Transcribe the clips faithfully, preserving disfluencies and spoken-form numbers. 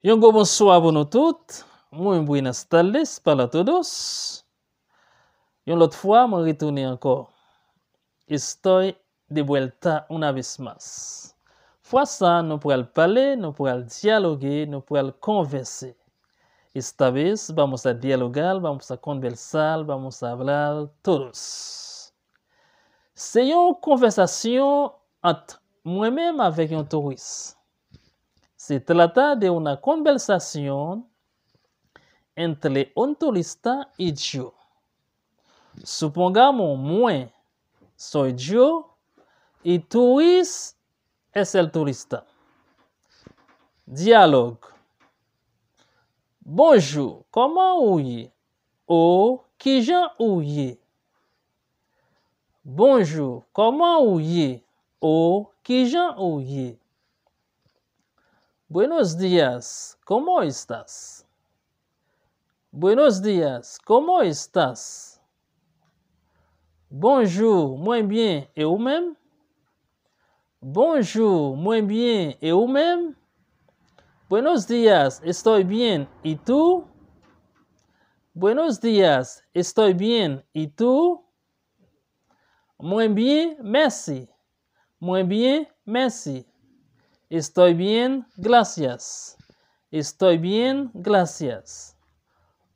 Yon gwo bonswa pou nou tout. Muy buenas tardes para todos. Yon lòt fwa, mwen retounen ankò. Estoy de vuelta una vez más. Fwa sa, nou pral pale, nou pral dyaloge, nou pral konvèse. Esta vez vamos a dialogar, vamos a conversar, vamos a hablar todos. Se yon konvèsasyon ant mwen menm avèk yon touris. Se trata de una conversación entre un turista y yo. Supongamos mwen, soy yo, y turis es el turista. Dyalòg. Bonjou, kòman ou ye? O, kijan ou ye? Bonjou, kòman ou ye? O, kijan ou ye? Buenos días, ¿cómo estás? Buenos días, ¿cómo estás? Bonjou, mwen byen, e ou menm? Bonjou, mwen byen, e ou menm? Buenos días, estoy bien, ¿y tú? Buenos días, estoy bien, ¿y tú? Mwen byen, mèsi. Mwen byen, mèsi. Estoy bien, gracias. Estoy bien, gracias.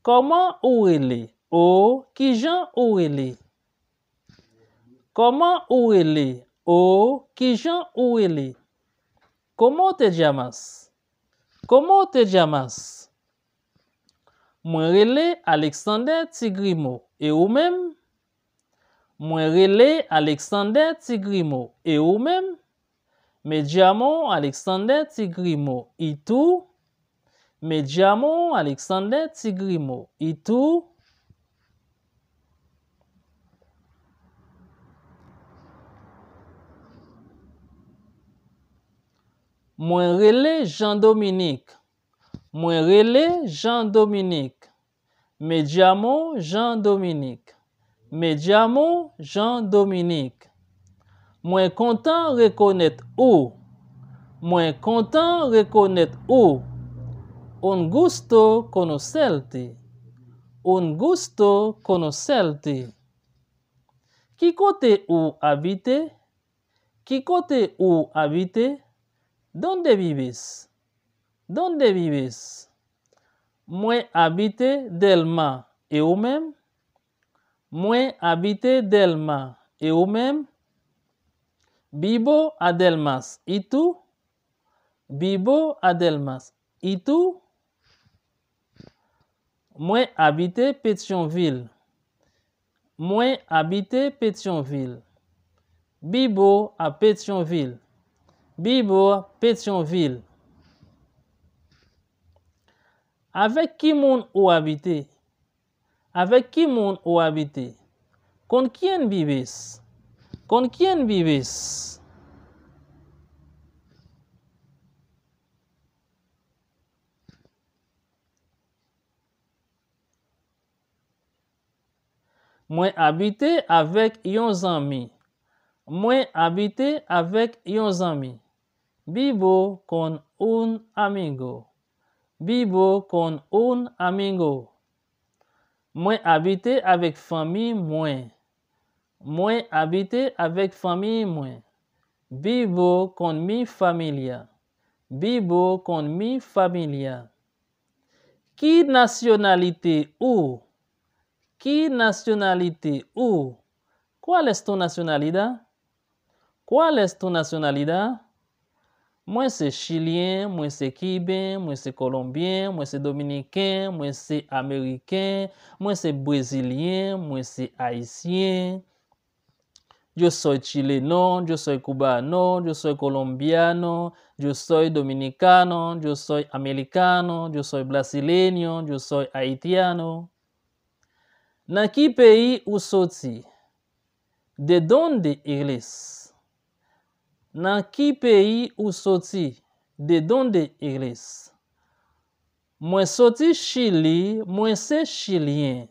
Kòman ou rele? O, kijan ou rele? Kòman ou rele? O, kijan ou rele? ¿Cómo te llamas? ¿Cómo te llamas? Mwen rele Alexander Tigrimo. E ou menm? Mwen rele Alexander Tigrimo. E ou menm? Me llamo Alexander Tigrimo. ¿Y tú? Me llamo Alexander Tigrimo. ¿Y tú? Mwen rele Jean Dominique. Mwen rele Jean Dominique. Me llamo Jean Dominique. Me llamo Jean Dominique. Mwen kontan rekonèt ou. Mwen kontan rekonèt ou. Un gusto conocerte. Un gusto conocerte. Ki kote ou abite? Ki kote ou abite? ¿Dónde vives? ¿Dónde vives? Mwen abite Dèlma. E ou menm? Mwen abite Dèlma. E ou menm? Vivo a Delmas. ¿Y tú? Vivo a Delmas. ¿Y tú? Mwen abite Petyonvil. Mwen abite Petyonvil. Vivo a Petyonvil. Vivo a Petyonvil. Avèk ki moun ou abite? Avèk ki moun ou abite? ¿Con quién vives? ¿Con quién vives? Mwen abite avèk yon zanmi. Mwen abite avèk yon zanmi. Vivo con un amigo. Vivo con un amigo. Mwen abite avèk fanmi mwen. Mwen abite avèk fanmi mwen. Vivo con mi familia. Vivo con mi familia. Ki nasyonalite ou? Ki nasyonalite ou? ¿Cuál es tu nacionalidad? ¿Cuál es tu nacionalidad? Mwen se chilyen, mwen se kiben, mwen se kolonbyen, mwen se dominiken, mwen se ameriken, mwen se brezilyen, mwen se ayisyen. Yo soy chileno, yo soy cubano, yo soy colombiano, yo soy dominicano, yo soy americano, yo soy brasileño, yo soy haitiano. Nan ki peyi ou soti? ¿De dónde eres? Nan ki peyi ou soti? ¿De dónde eres? Mwen soti Chili, mwen se chilyen.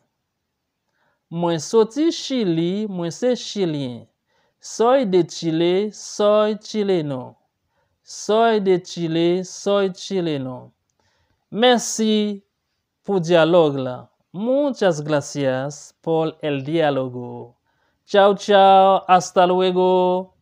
Mwen soti Chili, mwen se chilyen. Soy de Chile, soy chileno. Soy de Chile, soy chileno. Mèsi pou dyalòg la. Muchas gracias por el diálogo. Chao, chao, hasta luego.